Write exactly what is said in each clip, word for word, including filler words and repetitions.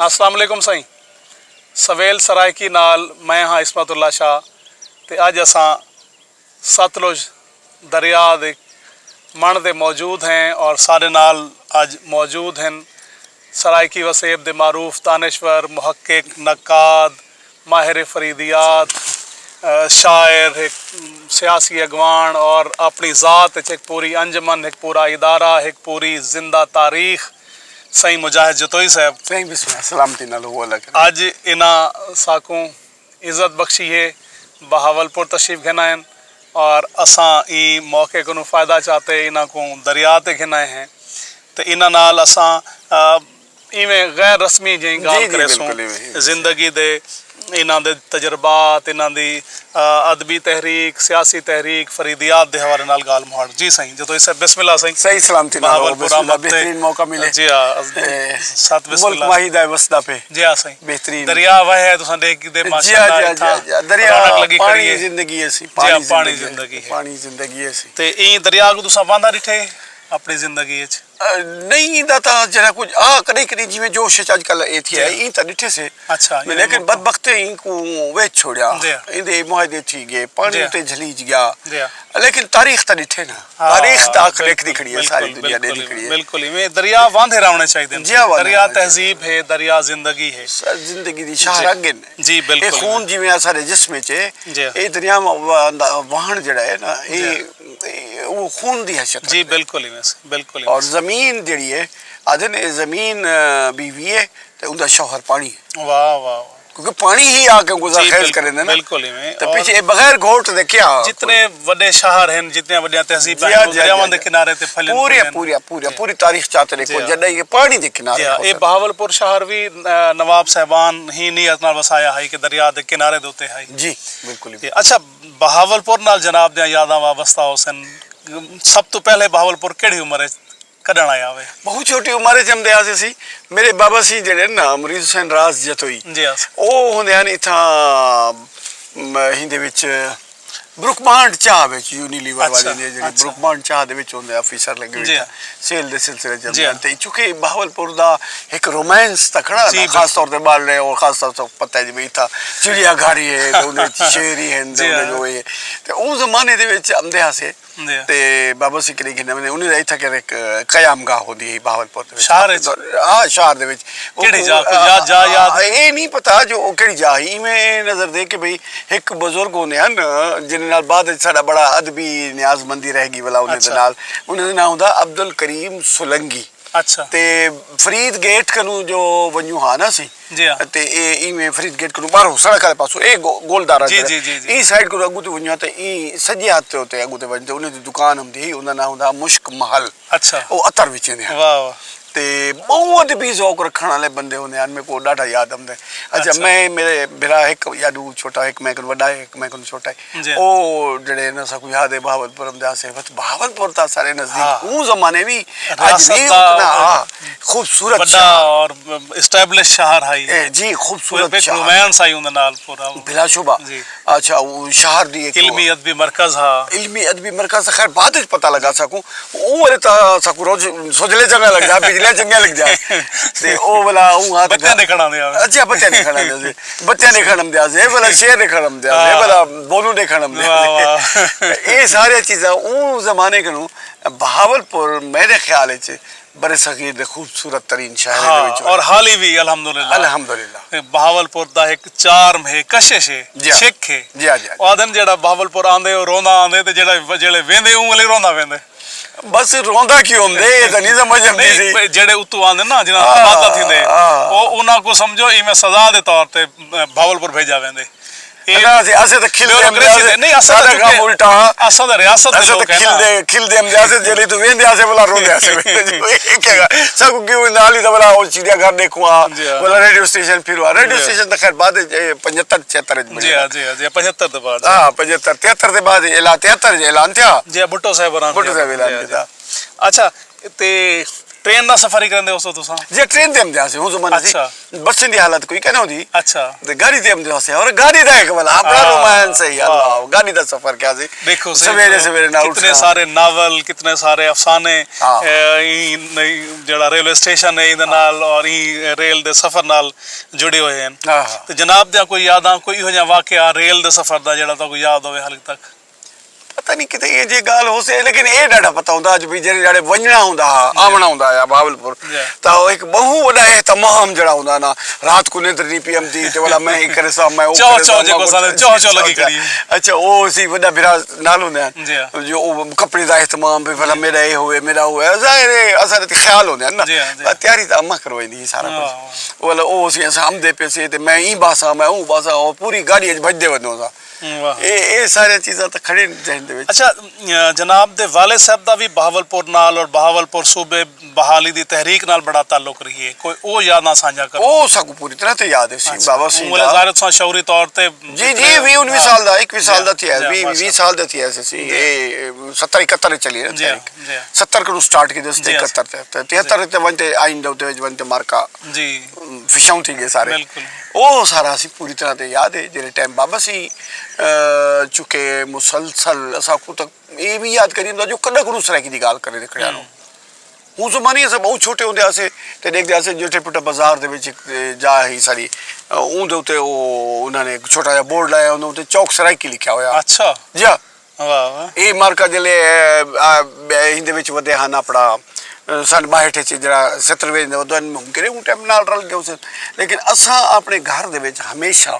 السلام علیکم سائیں۔ سویل سرائیکی نال میں ہاں عصمت اللہ شاہ، تے اڄ اساں ستلج دریا دے مݨ تے موجود ہیں اور ساݙے نال اڄ موجود ہن سرائیکی وسیب دے معروف دانشور، محقق، نقاد، ماہر فریدیات، شاعر، ہک سیاسی اڳواݨ اور اپݨی ذات وچ ہک پوری انجمن، ہک پورا ادارہ، ہک پوری زندہ تاریخ، سائیں مجاہد جتوئی صاحب۔ سائیں بسم اللہ، سلامتی نال ہو اللہ کرے۔ اڄ انہاں ساکوں عزت بخشی ہے، بہاول پور تشریف گھن آئن اور اساں ایں موقع کنوں فائدہ چاتے انہاں کوں دریا تے گھن آئے ہیں۔ تے انہاں نال اساں ایویں غیر رسمی جئیں ڳالھ کریسوں، زندگی دے انہاں دے تجربات، انہاں دی ادبی تحریک، سیاسی تحریک، فریدیات دے حوالے نال ڳالھ مہاڑ۔ جی سائیں، جتوئی صاحب بسم اللہ سائیں۔ سائیں سلامتی نال ہو، بہاولپور بسم اللہ، آمد تے۔ بہترین موقع ملے۔ جی ہاں، ست بسم اللہ۔ ملک ماہی دا وسدا پے۔ جی ہاں سائیں۔ بہترین۔ دریا وہے ہے تساں ݙیکھ دے ماشاءاللہ، جی ہاں، جی ہاں، دریا رونق لڳی کھڑی ہے۔ پاݨی زندگی ہے سی، جی ہاں، پاݨی زندگی ہے۔ پاݨی زندگی ہے سی۔ تے ایں دریا کوں تساں واندا ݙٹھے اپݨی زندگی وچ؟ نئیں، ایندا تاں جیڑھا کجھ آ کݙیں کݙیں جیویں جوش اچ اڄ کل اے تھیا ہے، ایں تاں ݙٹھے سے۔ اچھا، لیکن بدبخت ایں کوں ویچ چھوڑیا۔ جی۔ ایندے معاہدے تھی ڳئے، پاݨی اتے جھلیج ڳیا۔ جی۔ لیکن تاریخ تاں ݙٹھے نا۔ تاریخ تاں اکھ ݙیکھدی کھڑی ہے، ساری دنیا ݙیکھ کھڑی ہے۔ بالکل، ایویں دریا واندھے راوݨے چاہیدے ہن۔ جی، واندھے راوݨے چاہیدے۔ دریا تہذیب ہے، دریا زندگی ہے۔ زندگی دی شاہ رڳ ہن۔ جی، بالکل۔ اے خون جیویں اساݙے جسم وچ ہے، اے دریا وہݨ جیڑھا ہے نا، اے اے، او خون دی حیثیت رکھدے۔ جی، بالکل ایویں سی، بالکل ایویں اور سی۔ زمین جیڑھی ہے، آہدن اے زمین، آ، بیوی ہے تے اوندا شوہر پاݨی ہے۔ واہ، واہ، واہ۔ کیونکہ پاݨی ہی آ کے گزر خیز کریندے نا۔ بالکل ایویں۔ تے اور پچھے اے بغیر گھوٹ دے کیا؟ جتنے وݙے شہر ہن، جتنیاں وݙیاں تہذیباں ہن، او دریاواں دے کنارے تے پھلیندیاں ہن۔ پوریا، پوریا، پوریا، پوری تاریخ چاتے ݙیکھو، جݙاں اے پاݨی دے کنارے ہو۔ اے بہاولپور شہر وی، آ، نواب صاحبان ہی نیت نال وسایا ہئی کہ دریا دے کنارے دے اتے ہئی۔ جی، بالکل۔ اچھا، بہاولپور نال جناب دیاں یاداں وابستہ ہوسن۔ سب توں پہلے بہاولپور کیڑھی عمر اچ کڈݨ آیا ہوئے؟ بہت چھوٹی عمر اچ ہم دے آسے سی۔ میرے بابا سی جڑے نا مرید حسین راز جتوئی۔ جی ہاں۔ او ہوندے ہن اتھاں، م، ہندے وچ بروک بانڈ چاہ وچ یونیلیور والے نے جڑی بروک بانڈ چاہ دے وچ ہوندے آفیسر لگے ہوئے سیل دے سلسلے چ ہم دے ہن۔ تے چونکہ بہاولپور دا ہک رومانس تکڑا ہے نا، خاص طور تے ٻالڑے اور خاص طور تے پتہ ہے جی بھئی اتھاں چڑیا گھر ہی ہے، تے اوندے وچ شیر ہی ہن، تے اوندے جو ہے۔ تے اوں زمانے دے وچ آندے ہاسے۔ تے بابا سکری گھن ویندے، انہیں دا اتھاں کر ہک قیام گاہ ہوندی ہے بہاولپور دے وچ۔ شہر وچ؟ ہاں، شہر دے وچ۔ کیڑھی جاہ؟ کوئی یاد، جاہ یاد؟ اے نہیں پتہ جو او کیڑھی جاہ ہی۔ ایویں نظر دے کہ بھئی ہک بزرگ ہوندے ہن، جنہیں نال بعد وچ ساڈا بڑا ادبی نیاز مندی رہ گئی ولا انہیں دے نال۔ انہیں دا ناں ہوندا عبدالکریم سولنگی۔ اچھا۔ تے فرید گیٹ کنوں جو ونڄوں ہا نا سی۔ جی ہاں۔ تے اے ایویں فرید گیٹ کنوں ٻاہروں سڑک والے پاسوں اے گو-، گولدارا جی، جیڑھا۔ جی، جی، جی۔ ایں سائیڈ کنوں اڳوں تے ونڄوں تے ایں سڄے ہتھ تے اتے اڳوں تے ونڄ تے انہیں دی دکان ہوندی ہئی، انہاں ناں ہوندا ہا مشک محل۔ اچھا۔ او عطر وچیندے ہن۔ واہ، واہ۔ تے ٻہوں ادبی ذوق رکھݨ والے بندے ہوندے ہن، میکوں ݙاڈھا یاد آندے۔ اچھا، اچھا۔ میں، میرے بھرا ہک یا ݙو چھوٹا، ہک میں کنوں وݙا ہے، ہک میں کنوں چھوٹا ہے۔ جی۔ او جڑے نا ساکوں یاد ہے بہاولپور ہم دے آسے وقت، بہاولپور تاں سارے نزدیک۔ ہاں۔ اوں زمانے وی اڄ ریاست وی دا اتنا، ہاں، خوبصورت وݙا شہر۔ اور اسٹیبلش شہر ہائی۔ اے جی، خوبصورت شہر۔ رومانس آئی اون دے نال پورا۔ بلا شبہ۔ جی۔ اچھا، او شہر دی ایک علمی ادبی مرکز ہا۔ علمی ادبی مرکز خیر بعد وچ پتہ لگا ساکوں۔ او ویلے تاں ساکوں روز سجلے چنگا لگدا، بجلیاں چنگیاں لگدیاں۔ تے او ولا اوں ہا تے بچیاں دے کھڑا دے آوے۔ اچھا، بچیاں دے کھڑا دے۔ بچیاں دے کھڑا دے آسے، ولا شیر دے کھڑا دے آسے، ہاں۔ ولا بولو دے کھڑا دے آسے۔ واہ، واہ۔ اے سارے چیزاں اوں زمانے کنوں بہاولپور میرے خیال وچ برصغیر دے خوبصورت ترین شہریں دے وچوں۔ اور حالی وی الحمدللہ۔ الحمدللہ۔ بہاولپور دا ہک چارم ہے، کشش ہے، جی ہاں۔ شک ہے۔ جی ہاں، جی ہاں۔ او آہدن جیڑھا بہاولپور آندے، او روندا آندے، تے جیڑھا، جیڑھے ویندے، اوں ویلے روندا ویندے۔ بس روندا کیوں ہوندے، اے تاں نہیں سمجھ آندی سی۔ نہیں، جیڑھے اتوں آندے نا، جنہاں دا تبادلہ تھیندے، ہاں۔ او انہاں کوں سمجھو ایویں سزا دے طور تے بہاولپور بھیجا ویندے۔ اے نہ، اسے، اسے تاں کھلدے ہم دے آسے، نہیں، اساں تاں ساڈا کم الٹا ہا۔ اساں تاں ریاست دے لوک ہیں نا۔ کھلدے، کھلدے ہم دے آسے، جیڑھی توں ویندے آسے، ولا روندے آسے۔ اے کیا گا؟ ساکوں کیوں نال ہی تاں ولا او چڑیا گھر ݙیکھوں ہا، جی ہاں۔ ولا ریڈیو اسٹیشن پھروں ہا۔ ریڈیو جی ہاں۔ اسٹیشن تاں خیر بعد وچ، اے پچھتر چھہتر وچ جی بݨیا۔ ہاں، جی ہاں، جی ہاں، پچھتر دے بعد۔ ہاں، پچھتر، تہتر دے بعد اعلان، تہتر وچ اعلان تھیا۔ جی ہاں، بھٹو صاحب ہوراں نے۔ بھٹو صاحب اعلان کیتا۔ اچھا، تے ٹرین دا سفر ہی کریندے ہوسو تساں؟ جی، ٹرین تے امدے ہاسے، ہوں زمانے سی۔ اچھا۔ بسیں دی حالت کوئی کہہ نہ ہوندی۔ اچھا۔ تے گاڑی تے امدے ہاسے، اور گاڑی دا ہک ولا اپنا رومانس ہے، اللہ، گاڑی دا سفر کیا سی۔ دیکھو سویرے سویرے نہ اٹھنا۔ کتنے سارے ناول، کتنے سارے افسانے، ایں جڑا ریلوے اسٹیشن ہے ایندے نال اور ایں ریل دے سفر نال جڑے ہوئے ہیں۔ تے جناب دیاں کوئی یاداں، کوئی ایہو جیہاں واقعہ ریل دے سفر دا جڑا تہاکوں یاد ہووے حالی تک؟ پتہ نی کتھے ایہ جیہی گالھ ہوسی، لیکن ایہ ڈاڈھا پتہ ہوندا جو بھئی جیڑھے ڈاڈھے ونجنڑاں ہوندا ہا، آونڑاں ہوندا ہا بہاولپور، تاں او ہک بہوں وڈا اہتمام جیڑھا ہوندا ہا نا، رات کوں نندر نی پئی امدی تے ولا میں اے کریساں، میں او کریساں، میں او کریساں۔ اچھا، او اسی وڈا بھرا نال ہوندے ہن جو او کپڑے دا اہتمام بھئی بھلا میڈا اے ہووے، میڈا او ہووے، ظاہر اے اساں دے خیال ہوندے ہن نا، پر تیاری تاں اماں کرویندی ہی سارا کجھ۔ ولا او اسی اساں امدے پئے سے تے میں ایں باساں، میں اوں باساں، او پوری گاڈی اچ بھجدے ودوں ہاساں۔ اے اے ساریاں چیزاں تاں کھڑے ذہن دے وچ۔ اچھا، جناب دے والد صاحب دا وی بہاولپور نال اور بہاولپور صوبے بحالی دی تحریک نال بڑا تعلق رہیے، کوئی او یاداں سانجھا کرو؟ او ساکوں پوری طرح تے یاد ہے سی بابا سی دا۔ ظاہر تساں شعوری طور تے جی جی وی انوی سال دا، اکوی سال دا تھیا ہے، وی وی سال دا تھیا ہے سی۔ اے ستر اکہتر چلی ہے تحریک۔ ستر کنوں سٹارٹ کیتے سی تے اکہتر تے تہتر تے ونج تے آئین دے اتے ونج تے مارکا فشاؤں تھی گئے سارے۔ او سارا اسی پوری طرح تے یاد ہے جیڑھے ٹائم بابا سی چونکہ مسلسل اساکوں تک اے وی یاد کریندا جو کڈاں کنوں سرائیکی دی گالھ کرے تے کھڑیا نو۔ ہوں زمانے اساں بہوں چھوٹے ہوندے ہاسے تے ڈیکھدے ہاسے جیٹھے پٹا بازار دے وچ ہک جا ہی ساڈی، اوں دے اتے او انہاں نے ہک چھوٹا جیا بورڈ لایا ہوندا اتے چوک سرائیکی لکھیا ہویا۔ اچھا۔ جی ہاں۔ اے مارکا جلے ایندے وچ ودے ہن اپنا سن باہٹھ اچ جڑا سترویں دے ودن ممکن ہے اوں ٹائم نال رل گئے ہوسن، لیکن اساں اپنے گھر دے وچ ہمیشہ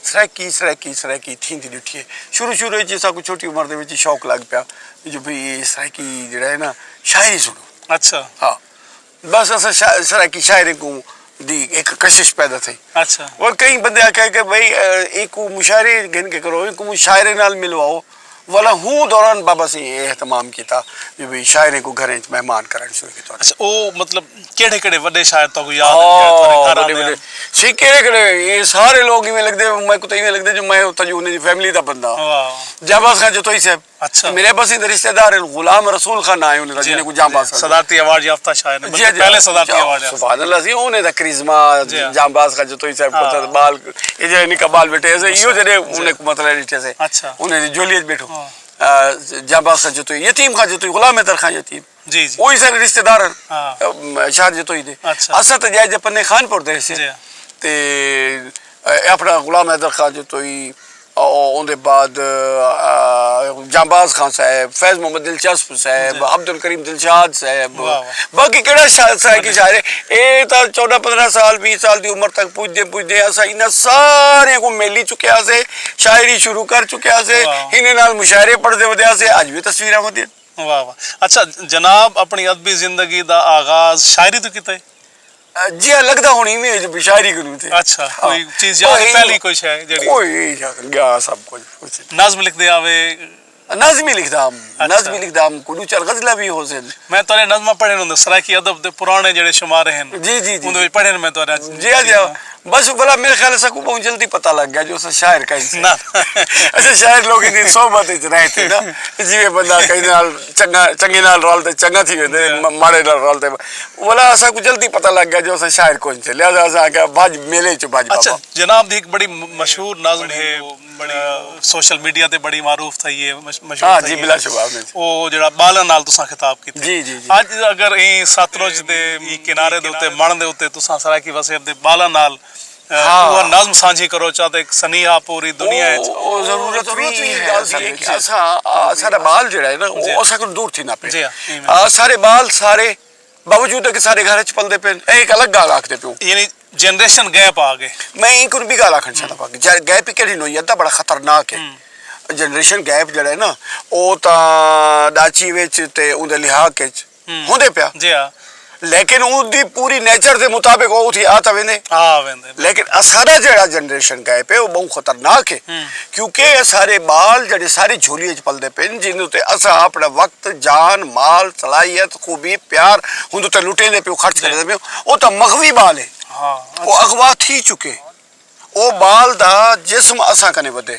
سرائیکی سرائیکی سرائیکی تھیندی ڈٹھی ہے۔ شروع شروع اچ اساکوں چھوٹی عمر دے وچ شوق لگ پیا جو بھئی اے سرائیکی جڑا ہے نا شاعری سنو۔ اچھا۔ ہاں۔ بس اساں سرائیکی شاعریں کوں دی ہک کشش پیدا تھئی۔ اچھا۔ اور کئی بندے آکھیا کہ بھئی ایکوں مشاعرے گھن کے کرو، ایکوں مشاعرے نال ملواؤ۔ ولا ہوں دوران بابا سئیں اے اہتمام کیتا جو بھئی شاعریں کوں گھریں اچ مہمان کرݨ شروع کیتا۔ اچھا، او مطلب کیڑھے کیڑھے وݙے شاعر تہاکوں یاد ہن جیڑھے تہاݙے گھر آندے ہن؟ سئیں کیڑھے کیڑھے، اے سارے لوک ایویں لڳدے، میکوں تاں ایویں لڳدے جو میں اتھاں جو انہاں دی فیملی دا بندہ ہاں۔ جانباز خان جتوئی صاحب۔ اچھا۔ میرے ابا سئیں دے رشتہ دار ہن غلام رسول خان ناں ہے انہاں دا جنہیں کوں جانباز سݙدے۔ صدارتی ایوارڈ یافتہ شاعر ہن بلکہ پہلے صدارتی ایوارڈ یافتہ۔ سبحان اللہ سئیں انہیں دا کرشمہ جانباز خان جتوئی صاحب کوں تاں ٻال اے جیڑھے نکا ٻال ٻیٹھے ہسے ایہو جیڑھے انہیں کوں مطلب ݙٹھے ہسے۔ اچھا۔ انہیں دی جھولی اچ ٻیٹھو۔ جانباز خان جتوئی، یتیم خان جتوئی، غلام حیدر خان یتیم۔ جی جی۔ اوہی سارے رشتہ دار ہن شاہ جتوئی دے۔ اساں تاں جائے جے پنے خان پور دے ہسے تے اپنا غلام حیدر خان جتوئی اوندے بعد جانباز خان صاحب، فیض محمد دلچسپ صاحب، عبدالکریم دلشاد صاحب، باقی کیڑا سرائیکی شاعر ہے اے تاں چوڈاں پندراں سال ویہہ سال دی عمر تک پجدے پجدے اساں انہاں ساریاں کوں میلی چکے ہاسے، شاعری شروع کر چکے ہاسے، انہاں نال مشاعرے پڑھدے ودے ہاسے، اج وی تصویراں ودیاں۔ واہ واہ۔ اچھا جناب اپنی ادبی زندگی دا آغاز شاعری توں کیتا ہے؟ جی ہاں لگدا ہن ایویں ہے جو شاعری کنوں تھے۔ اچھا کوئی چیز یاد ہے پہلی کوئی شے جیڑھی؟ کوئی یاد گیا سب کچھ۔ نظم لکھدے آوے؟ نظم ہی لکھدا ہم، نظم ہی لکھدا ہم، کوئی ڈو چار غزلاں وی ہوسن۔ میں تہاڈے نظماں پڑھن ہوندے سرائیکی ادب دے پرانے جیڑھے شمارے ہن۔ جی جی جی۔ اوندے وچ پڑھن میں تہاڈے۔ جی ہاں جی ہاں۔ بس بھلا میرے خیال اساں کوں بہوں جلدی پتہ لگ گیا جو اساں شاعر کہیں سے۔ نہ۔ اساں شاعر لوگیں دی صحبت اچ رہ تے نا جیویں بندہ کہیں نال چنگا چنگے نال رل تے چنگا تھی ویندے ماڑے نال رل تے ولا اساں کوں جلدی پتہ لگ گیا جو اساں شاعر کہیں سے لہذا اساں آکھیا بھج میلے اچوں بھج بابا۔ اچھا جناب دی ہک بڑی مشہور نظم ہے بڑی سوشل میڈیا تے بڑی معروف تھئی ہے مشہور ہاں جی بلا شبہ او جڑا بالاں نال تساں خطاب کیتے جی جی جی۔ اج اگر ایں ستلج دے ایں کنارے دے اتے مݨ دے اتے تساں سرائیکی وسیب دے بالاں نال اوہ نظم سانجھی کرو چا تے ہک سنیہا پوری دنیا اچ۔ او ضرورت وی ایں گالھ دی اے کہ اساں ساڈا بال جیڑھا ہے نا او اساں کولوں دور تھیندا پئے۔ اساڈے بال سارے باوجود کہ ساڈے گھر اچ پلدے پئن اے ہک الگ گالھ آکھدے پیوں۔ یعنی جنریشن گیپ آ گئے۔ میں ایں کولوں وی گالھ آکھݨ چاہندا پیاں کہ گیپ کیڑھی نوعیت دا بڑا خطرناک ہے۔ جنریشن گیپ جیڑھا ہے نا او تاں ڈاچی وچ تے اوندے لحاق اچ ہوندے پیا۔ جی ہاں۔ لیکن اوندی پوری نیچر دے مطابق او اتھی آ تاں ویندے۔ آ ویندے۔ لیکن اساڈا جیڑھا جنریشن گیپ ہے او بہوں خطرناک ہے۔ کیونکہ اساڈے بال جیڑھے سارے جھولی اچ پلدے پن جیندے اتے اساں اپنا وقت، جان، مال، صلاحیت، خوبی، پیار ہوندے اتے لٹیندے پیوں خرچ کریندے پیوں او تاں مغوی بال ہے۔ او اغوا تھی چکے۔ او بال دا جسم اساں کنے ودے۔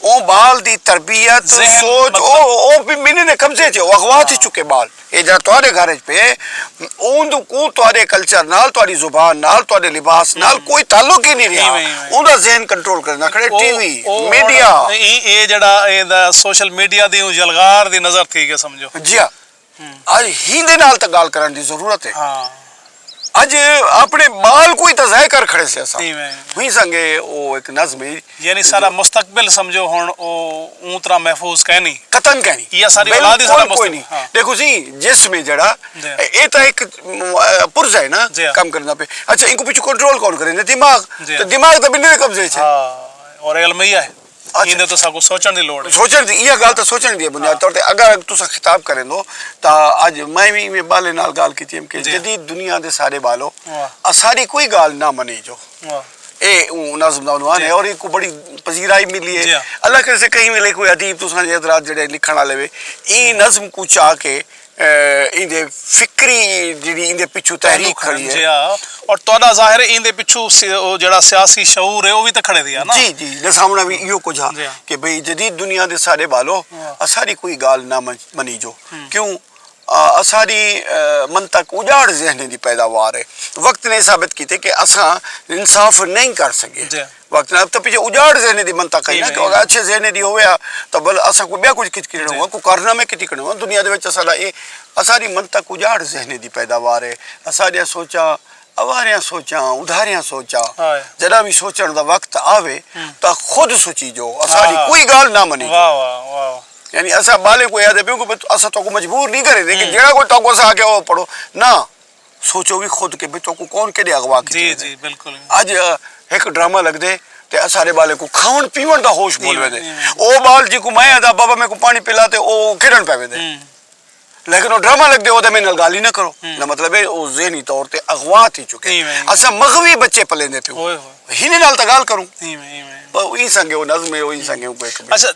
او بال دی تربیت، ذہن، سوچ، مطلب او او بھی منی دے قبضے چ، او اغوا تھی چکے بال۔ اے جڑا تہاڈے گھر وچ پے، اون دو کو تہاڈے کلچر نال، تہاڈی زبان نال، تہاڈے لباس نال کوئی تعلق ہی نہیں رہیا۔ ایویں، ایویں۔ اون دا ذہن کنٹرول کرنا کھڑے او ٹی وی، او میڈیا۔ اے اے جڑا اے دا سوشل میڈیا دی اوں یلغار دی نظر تھی گیا سمجھو۔ جی ہاں۔ اج ہیندے نال تاں گال کرن دی ضرورت ہے۔ ہاں۔ اج اپنے بال کوئی تاں ضائع کر کھڑے سے اساں۔ ایویں۔ ہوئی سنگے او ایک نظم ہے۔ یعنی سارا مستقبل سمجھو ہن او اوں طرح محفوظ کائنی۔ قطعاً کائنی۔ یا ساری اولاد ہی سارا بالکل کوئی مستقبل۔ نہیں۔ ہاں۔ دیکھو سی، جسم ہے جڑا، جی۔ اے تاں ایک، م-، پرزہ ہے نا، جی۔ کم کرنا پے۔ اچھا، ان کو پچھو کنٹرول کون کرے؟ دماغ۔ جی۔ تو دماغ تو بندے دے قبضے چ ہے۔ ہاں، اور علم ہی ہے۔ اچھا۔ ایندے تو ساکوں سوچݨ دی لوڑ ہے۔ سوچݨ دی، ایہا ڳالھ تاں سوچݨ دی ہے بنیاد طور تے۔ اگر تساں خطاب کریندو تاں اڄ میں وی ایویں ٻالیں نال ڳالھ کیتی ہم کہ جی۔ جدید دنیا دے سارے ٻالو، واہ۔ اساݙی کوئی ڳالھ نہ منیجو۔ واہ۔ اے اوں نظم دا عنوان جی۔ ہے اور ایکوں بڑی پذیرائی ملی ہے۔ جی ہاں۔ اللہ کرے سے کہیں ویلے کوئی ادیب تساں جے حضرات جڑے لکھݨ والے وے، ایں نظم کوں چا کے اے، ایندے فکری جڑی ایندے پچھوں تحریک کھڑی ہے۔ جی ہاں۔ اور تہاݙا ظاہر ہے ایندے پچھوں سی-، او جڑا سیاسی شعور ہے، او وی تے کھڑے دی ہے نا؟ جی، جی، ݙساوݨا وی ایہو کجھ ہا جی ہاں۔ کہ بھئی جدید دنیا دے سارے ٻالو، ہاں۔ اساݙی کوئی ڳالھ نہ من-، منیجو۔ ہوں۔ کیوں؟ آ، اساݙی، آ، منطق اجاڑ ذہنیں دی پیداوار ہے۔ وقت نے ثابت کیتے کہ اساں انصاف نہیں کر سڳے۔ جی۔ وقت نال تاں پچھے اجاڑ ذہنی دی منطق ہے نا، جی، کہ اگر اچھے ذہنی دی ہویا تاں بل اساں کوئی ٻیا کجھ کیتی کھڑے جی۔ ہوں، کوئی کارنامے کیتی کھڑے ہوں۔ دنیا دے وچ اساݙا اے، اساݙی منطق اجاڑ ذہنی دی پیداوار ہے۔ اساݙیاں سوچاں، اواریاں سوچاں، ادھاریاں سوچاں، ہائے۔ جݙاں وی سوچݨ دا وقت آوے ہوں۔ تاں خود سوچیجو، اساݙی ہاں۔ کوئی ڳالھ نہ منیجو۔ واہ، واہ، واہ۔ یعنی اساں ٻالیں کوں اے آہدے پیوں کہ بھئی اساں تہاکوں مجبور نہیں کریندے کہ ہوں۔ جیڑھا کوئی تہاکوں اساں آکھیا او پڑھو۔ نہ، سوچو وی خود کہ بھئی تہاکوں کون کیݙے اغوا کیتے جی، ویندے۔ جی، بالکل۔ اڄ، آ، ہک ڈرامہ لڳدے تے اساݙے ٻالیں کوں کھاوݨ پیوݨ دا ہوش بھل ایویں، ویندے۔ ایویں۔ او ٻال جیکوں میں آہداں، "بابا میکوں پاݨی پلا"، تے او کھیݙݨ پئے ویندے۔ ہوں۔ لیکن او ڈرامہ لڳدے، او تے میݙے نال ڳالھ ہی نہ کرو۔ ہوں۔ دا مطلب ہے، او ذہنی طور تے اغوا تھی چکے۔ ایویں، ایویں۔ اساں مغوی بچے پلیندے پیوں۔ اوئے ہوئے۔ ہن نال تاں ڳالھ کروں۔ ایویں، ایویں۔ پر ایں سنگے او نظم ہے، او ایں سنگے او کوئی اچھا،